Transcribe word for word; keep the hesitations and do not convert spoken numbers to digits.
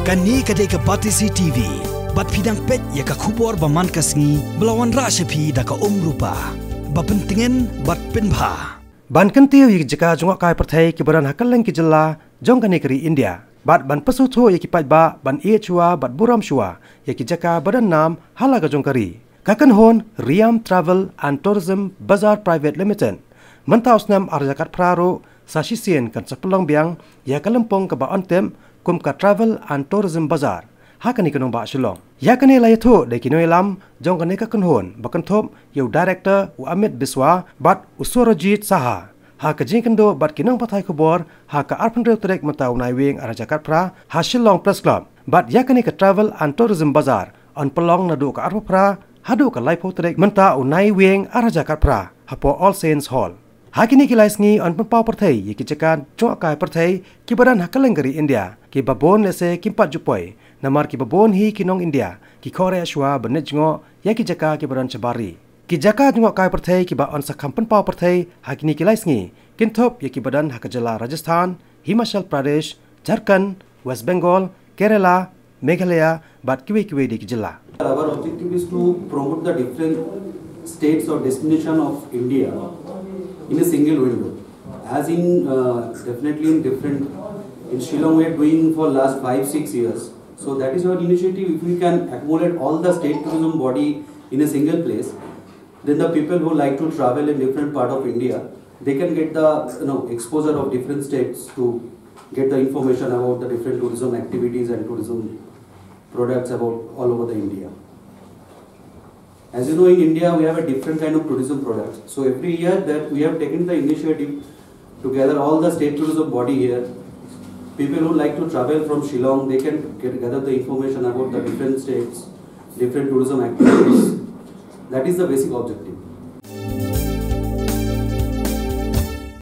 Kane ka dei ka Batesi T V. Bad phi dang peit ïa ka khubor ba man ka sngi ba la wanrah sha phi da ka Umrupa. Ba pyntngen bad pynbha. Ban kyntiew ïa ki jaka jngohkai pyrthei kiba don ha kylleng ki jylla jong kane ka ri India. Bad ban pynshai ïa ki paidbah ban ïeit shuwa bad burom shuwa ïa ki jaka ba don nam ha la ka jong ka ri. Ka kynhun Riam Travel and Tourism Bazaar Private Limited mynta u snem ar hajar khatphra ruh sa shisien kan sa pynlong biang ïa ka lympung kaba ong tip kum ka Travel and Tourism Bazaar ha kane ka nongbah Shillong. Ïa kane la ïathuh da ki nongïalam jong kane ka kynhun ba kynthup ïa u Director u Amit Biswa bad u Surajit Saha ha ka jingïakynduh bad ki nongpathai khubor ha ka arphew hynriew tarik mynta u Naiwieng ar hajar khatphra ha Shillong Press Club. Bad ïa kane ka Travel and Tourism Bazaar yn pynlong naduh ka arphew phra haduh ka laiphew tarik mynta u Naiwieng ar hajar khatphra hapoh All Saints Hall. Ha kine ki lai sngi yn pynpaw pyrthei ïa ki jaka jngohkai pyrthei kiba don ha kylleng ka ri India, kiba bun lehse kim pat ju poi namar kiba bun hi ki nong India ki khuslai shuwa ban leit jngoh ïa ki jaka kiba don shabar ri. Ki jaka jngohkai pyrthei kiba yn sa kham pynpaw pyrthei ha kine ki lai sngi kynthup ïa kiba don ha ka jylla Rajasthan, Himachal Pradesh, Jharkhand, West Bengal, Kerala, Meghalaya bad kiwei kiwei de ki jylla. Our objective is to promote the different states or destination of India in a single window. As in, uh, definitely in different, in Shillong we are doing for last five, six years. So that is our initiative. If we can accumulate all the state tourism body in a single place, then the people who like to travel in different part of India, they can get the, you know, exposure of different states to get the information about the different tourism activities and tourism products about all over the India. As you know, in India we have a different kind of tourism products. So every year that we have taken the initiative to gather all the state tourism body here. People who like to travel from Shillong, they can get, gather the information about the different states, different tourism activities. That is the basic objective.